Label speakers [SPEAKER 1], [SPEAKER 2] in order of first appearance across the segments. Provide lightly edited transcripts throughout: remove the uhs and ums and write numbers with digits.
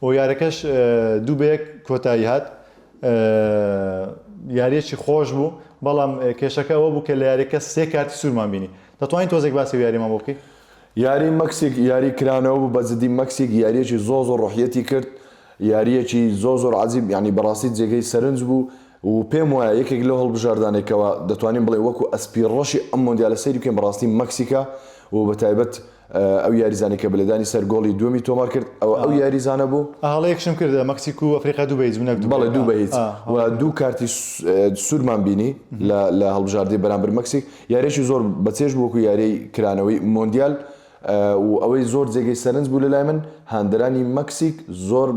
[SPEAKER 1] و یارەکەش دوو بە یەک کۆتایی هات. یاریەکی خۆش بوو بەڵام کێشەکە ئەوە بوو کە لە یاریەکە سێ کارتی سوورمان بینی. دەتوانین تۆزێک باسی ئەو یاریەمان بۆ بکەی؟
[SPEAKER 2] یاری مەکسیک یاری کرانەوە بوو بە جدی مەکسیک یاریەکی زۆر زۆر ڕۆحیەتی کرد یاریەکی زۆر زۆر عەجیب یانی بەڕاستی جێگەی سەرنج بوو و پێم وایە یەکێک لەو هەڵبژاردانەی کەوا دەتوانین بڵێین وەکو ئەسپی ڕەشی ئەم مۆندیالە سەیری بکەین بەڕاستی مەکسیکە و بەتایبەت ئەو یاریزانەی کە بەلێدانی سەر گۆڵی دووەمی تۆمار کرد ئەوە ئەو یاریزانە بوو.
[SPEAKER 1] هەڵەیەکشم کرد مەکسیک و ئەفریقا دوو بە هیچ بوو نەک دوو بە
[SPEAKER 2] بەڵێ دوو بە هیچ و دوو کارتی سوورمان بینی لە لە هەڵبژاردەی بەرامبەر مەکسیک یاریەکی زۆر بەچێژ بوو وەکو یاریی کرانەوەی مۆندیال و ئەوەی زۆر جێگەی سەرنج بوو لەلای من هاندەرانی مەکسیک زۆر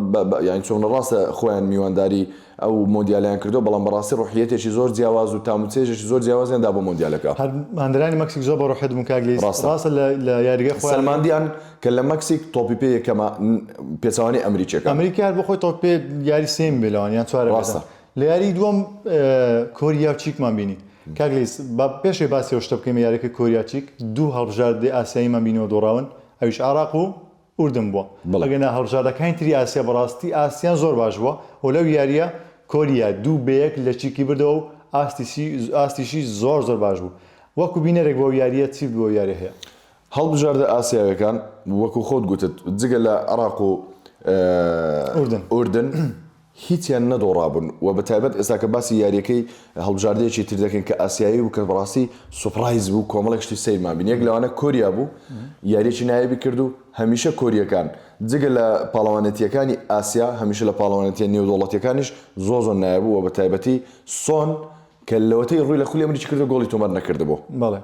[SPEAKER 2] یانی چۆن ڕاستە خۆیان میوانداری ئەو مۆندیالەیان کردووە بەڵام بەڕاستی ڕۆحیەتێکی زۆر جیاواز و تام و چێژێکی زۆر جیاوازیان دا بۆ مۆندیالەکە.
[SPEAKER 1] هەر هاندەرانی مەکسیک زۆر بە ڕۆحیەت بوون کاک لیس
[SPEAKER 2] ڕاستە.
[SPEAKER 1] ڕاستە لە لە یاریگای خۆیان
[SPEAKER 2] سەلماندیان کە لە مەکسیک تۆپی پێ یەکەمە پێچەوانەی ئەمریکیەکان.
[SPEAKER 1] ئەمریکا هەر بۆ خۆی تۆپی پێ یاری سێیەم بێ لەوان یان چوارەم
[SPEAKER 2] ڕاستە.
[SPEAKER 1] لە یاری دووەم کۆریا و چیکمان بینی کاک لیس با پێش ئەوەی باسی ئەو شتە بکەین یاریەکەی کۆریا چیک دوو هەڵبژاردەی ئاسیاییمان بینیوە دۆڕاون ئەویش عێراق و ئوردن بووە
[SPEAKER 2] بەڵێ.
[SPEAKER 1] ئەگەنا هەڵبژاردەکانی تری ئاسیا بەڕاستی ئاستیان زۆر باش بووە و لەو یاریە کۆریا دوو بە یەک لە چیکی بردەوە و ئاستیشی ئاستیشی زۆر زۆر باش بوو وەکو بینەرێک بۆ ئەو یاریە چیت بۆ ئەو یاریە هەیە؟
[SPEAKER 2] هەڵبژاردە ئاسیاویەکان وەکو خۆت گوتت جگە لە عێراق و
[SPEAKER 1] ئوردن.
[SPEAKER 2] ئوردن هیچیان نەدۆڕابوون و بە تایبەت ئێستا کە باسی یارییەکەی هەڵبژاردەیەکی تر دەکەین کە ئاسیایی بوو کە بەڕاستی surprise بوو کۆمەڵێک شتی سەیرمان بینی یەک لەوانە کۆریا بوو یارییەکی نایابی کرد و هەمیشە کۆرییەکان جگە لە پاڵەوانێتییەکانی ئاسیا هەمیشە لە پاڵەوانێتییە نێودەوڵەتییەکانیش زۆر زۆر نایاب بوو و بە تایبەتی سۆن کە لەوەتەی ڕووی لە خولی ئەمریکی کردووە گۆڵی تۆمار نەکردبوو.
[SPEAKER 1] بەڵێ.